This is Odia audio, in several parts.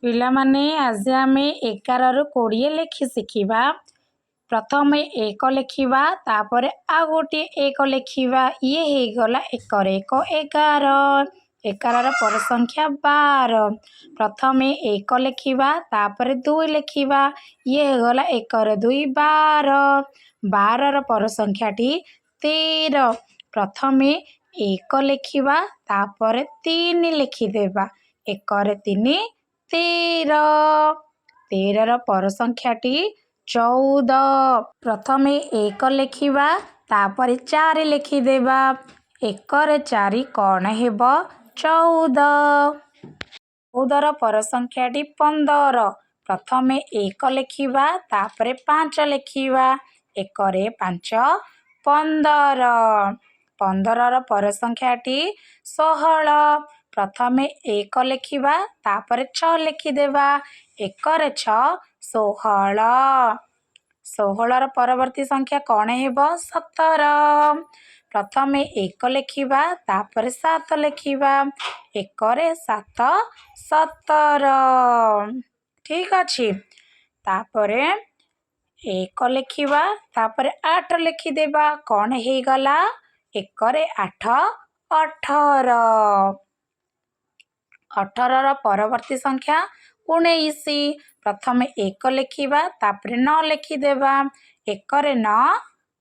ପିଲାମାନେ, ଆଜି ଆମେ 11ରୁ 20 ଲେଖି ଶିଖିବା। ପ୍ରଥମେ 1 ଲେଖିବା, ତାପରେ ଆଉ ଗୋଟିଏ 1 ଲେଖିବା। ଇଏ ହେଇଗଲା 1ରେ 1 11। 11ର ପର ସଂଖ୍ୟା 12। ପ୍ରଥମେ 1 ଲେଖିବା, ତାପରେ 2 ଲେଖିବା। ଇଏ ହେଇଗଲା 1ରେ 2 12। 12ର ପର ସଂଖ୍ୟାଟି 13। ପ୍ରଥମେ 1 ଲେଖିବା, ତାପରେ 3 ଲେଖିଦେବା। 1ରେ 3 13। 13ର ପର ସଂଖ୍ୟାଟି 14। ପ୍ରଥମେ 1 ଲେଖିବା, ତାପରେ 4 ଲେଖିଦେବା। 1ରେ 4 କ'ଣ ହେବ? 14। 14ର ପର ସଂଖ୍ୟାଟି 15। ପ୍ରଥମେ 1 ଲେଖିବା, ତାପରେ 5 ଲେଖିବା। 1ରେ 5 15। 15ର ପର ସଂଖ୍ୟାଟି 16। ପ୍ରଥମେ 1 ଲେଖିବା, ତାପରେ 6 ଲେଖିଦେବା। 1ରେ 6 16। 16ର ପରବର୍ତ୍ତୀ ସଂଖ୍ୟା କ'ଣ ହେବ? 17। ପ୍ରଥମେ 1 ଲେଖିବା, ତାପରେ 7 ଲେଖିବା। 1ରେ 7 17। ଠିକ୍ ଅଛି। ତାପରେ 1 ଲେଖିବା, ତାପରେ 8 ଲେଖିଦେବା। କ'ଣ ହେଇଗଲା? 1ରେ 8 18। 18ର ପରବର୍ତ୍ତୀ ସଂଖ୍ୟା 19। ପ୍ରଥମେ 1 ଲେଖିବା, ତାପରେ 9 ଲେଖିଦେବା। 1ରେ 9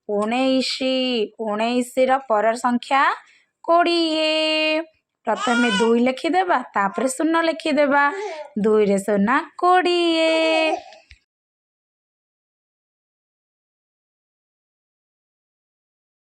19। 19ର ପର ସଂଖ୍ୟା 20। ପ୍ରଥମେ 2 ଲେଖିଦେବା, ତାପରେ 0 ଲେଖିଦେବା। 2ରେ 0 20।